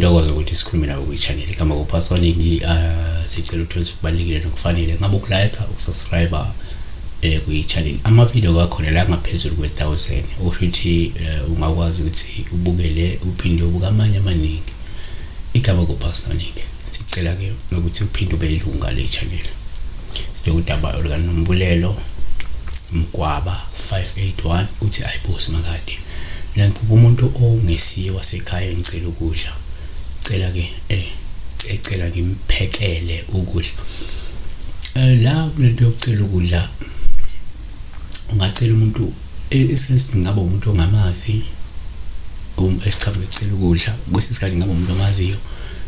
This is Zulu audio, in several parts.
Intokozo ukuthi sikhulume nawe kwi-channel igama kuPasoningi. Sicela uthole kubalulekile nokufanele ngabe ukulike, ukusubscribe kwi-channel. Ama-video kakhona la ngaphezulu kwe-1000, okusho ukuthi ungakwazi ukuthi ubukele uphinde ubuke amanye amaningi. Igama kuPasoningi. Sicela-ke ukuthi uphinde ube ilunga le-channel. Sibheke udaba olukaNombulelo Mgwaba 581, uthi ayibo simakade, mina ngiphupha umuntu ongesiye wasekhaya engicela ukudla, cela ke ecela ngimphekele ukudla. La kulento yokucela ukudla, ungacela umuntu esikhathi ngaba umuntu ongamazi esichaza ecela ukudla, kwesinye isikhathi ngaba umuntu omaziyo,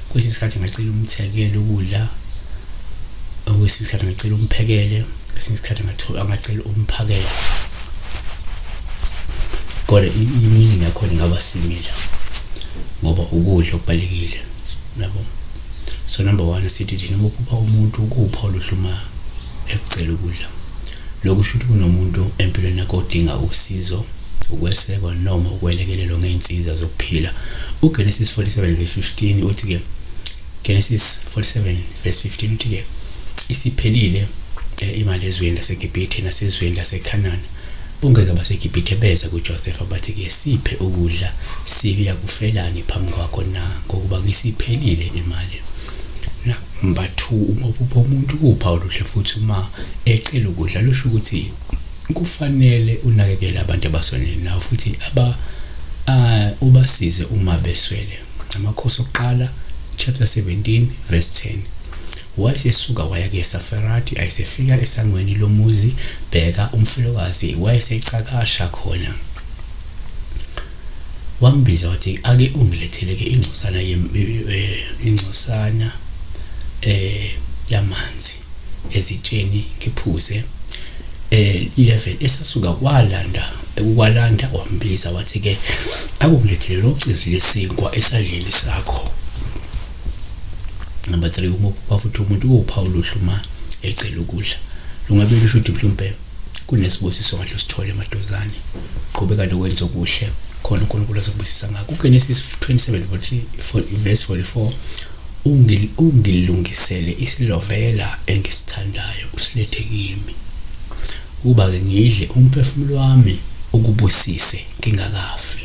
kwesinye isikhathi ngacela umthekele ukudla, kwesinye isikhathi ngacela umphekele, kwesinye isikhathi angacela umphakele, kodwa i-meaning yakhona ingaba similar ngoba ukudla okubalulekile yabo. So number one, sithi thina uma uphupha umuntu ukupha oluhle uma ekucela ukudla, lokhu kusho ukuthi kunomuntu empilweni yakho odinga usizo, ukwesekwa noma ukwelekelelwa ngey'nsiza zokuphila. UGenesis 47 verse 15 uthi-ke, Genesis 47 verse 15 uthi-ke, isiphelile imali ezweni laseGibhithe nasezweni laseKhanani. Bonke abaseGibhithe beza kuJosefa bathi-ke, siphe ukudla, siyakufelani phambi kwakho na? Ngokuba isiphelile imali. Number 2, uma uphupha umuntu kuwuphawu oluhle futhi uma ecela ukudla, lusho ukuthi kufanele unakekele abantu abasondele nawe futhi aba ubasize uma beswele. Amakhosi okuqala chapter 17 verse 10. Wayesesuka waya keSaferati, ayesefika esangweni lomuzi, bheka, umfelokazi wayesecakasha khona. Wambiza wathi, ake ungilethele-ke ingcosana ingcosana yamanzi ezitsheni ngiphuze. 11 esasuka walanda ukwalanda wambiza wathi ke, akungilethele locizi lesinkwa esandleni sakho. Number 3, uma uphupha futhi umuntu kuwuphawu oluhle uma ecela ukudla, lungabe lusho ukuthi mhlawumbe kunesibusiso ngahle usithole emaduzane. Qhubeka nokwenza okuhle khona uNkulunkulu azokubusisa ngakho. UGenesis 27 verse 44, ungilungisele isilovela engisithandayo, usilethe kimi ukuba-ke ngidle, umphefumulo wami ukubusise ngingakafi.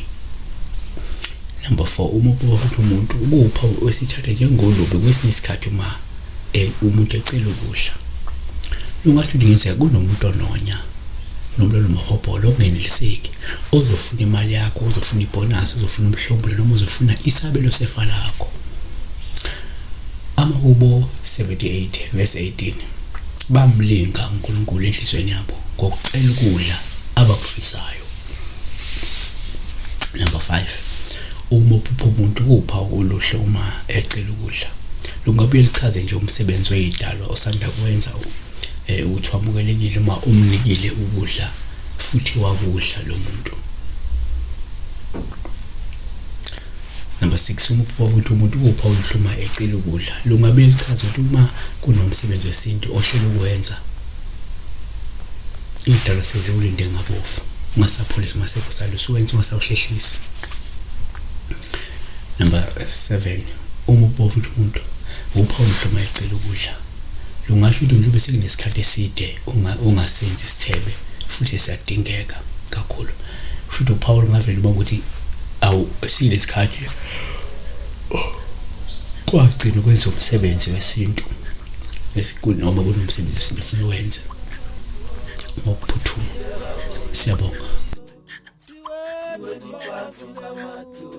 Number 4, uma uphupha futhi umuntu ukupha osithatha njengolubi kwesinye isikhathi uma umuntu ecela ukudla, lungasho ukuthi ngenzeka kunomuntu ononya, kunomuntu onomhobholo ongeneliseki, ozofuna imali yakho, ozofuna ibhonasi, ozofuna umhlomulo noma ozofuna isabelo sefa lakho. Amahubo 78 verse 18, bamlinga uNkulunkulu enhliziyweni yabo ngokucela ukudla abakufisayo. Number 5, uma uphupha umuntu kupha oluhle uma ecela ukudla, lungabuye lichaze nje umsebenzi weyidalwa osanda kwenza ukuthi wamukelekile uma umnikile ukudla futhi wakudla lo muntu. Number 6, uma uphupha futhi umuntu upha oluhle uma ecela ukudla, lungabuye lichaze ukuthi uma kunomsebenzi wesintu ohlela ukwenza, idalwa seziwulinde ngabovu, ungasapholisi ungasekho salo usuwenza ungasawuhlehlisi. Number 7, uma uphupha futhi umuntu upha oluhle uma ecela ukudla, lungasho ukuthi mhlawumbe sekunesikhathi eside ungasenzi isithebe futhi siyadingeka kakhulu. Kusho ukuthi uphawu lungavele uba ukuthi awu sinesikhathi kwagcina ukwenza umsebenzi wesintu noma kunomsebenzi wesintu ofuna uwenze ngokuphuthuma. Siyabonga. Siweni phansi namadolo.